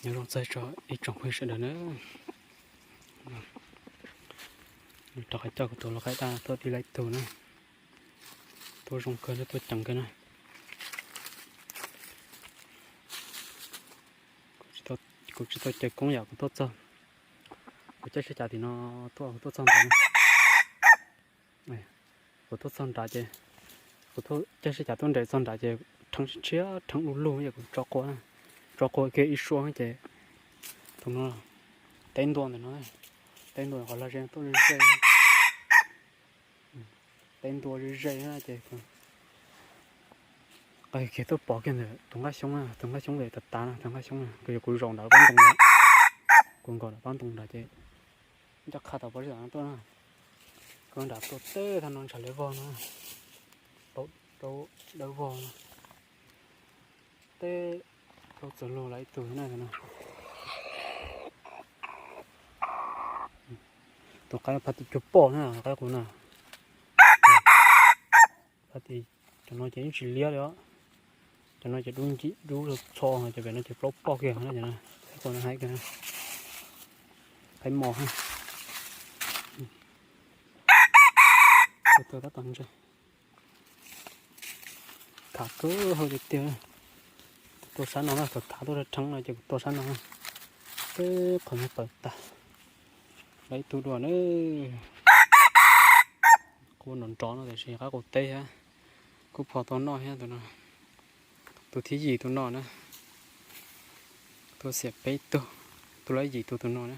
Nyob zoo txog ib tsoom phooj ywg sawv daws na, rov qab coj kuv tus lau qaib daj tuaj tib lawm ib tug na. Tuaj zoo kawg na, tuaj ceev kawg na. Kuv tsis tau caw koob yam kuv tuaj txog, kuv caij sab cav tim no tuaj, kuv tuaj txog nrad na. Kuv tuaj txog nrad ces, kuv caij sab cav tuaj nres txog nrad ces rheev tshiab rheev du lug ces kuv tso qua, tso qua kiag ib suab ces tus no, teb ntua ntawm no, teb ntua qhov lag ze tuaj ze ze, teb ntua ze ze ces qw kiag tuaj pov kiag ntawm tus nqaj xyoob, tus nqaj xyoob ntawm tav tav no, tus nqaj xyoob no, kuv zaum nram pab ntoo ntawd, kuv nkaum nram pab ntoo nrad ces ncaj qha tau pov zeb tom no tuaj na. Kuv nram tuaj teb tag no ntshav liab vog no, dawb vog no, teb plaub txog lug lawm ib tug na no. Tus qaib phaj tim cuag poj na, qaib qus na. Phaj tim, cov no ces yeej tsis liab li os. Cov no ces dub ncim dub txho, cov pem no ces plaub poj kiag na, cov no, qaib qus no hais kiag, qaib mos. Kuv tab tom ntsia, khav kawg hauv tiag tiag. Kuv tuaj sab no na, kuv thav tuaj rheev no ces kuv tuaj sab no, teb qhov no tawm tag, lawm ib tug dua na. Qub nrov nrov no tiam sis qaib qus teb thiab, kuj phom tau noj thiab tus no. Tus thib yim tus no na, tuaj xiam peb tug, tus lab yim tus tus no na.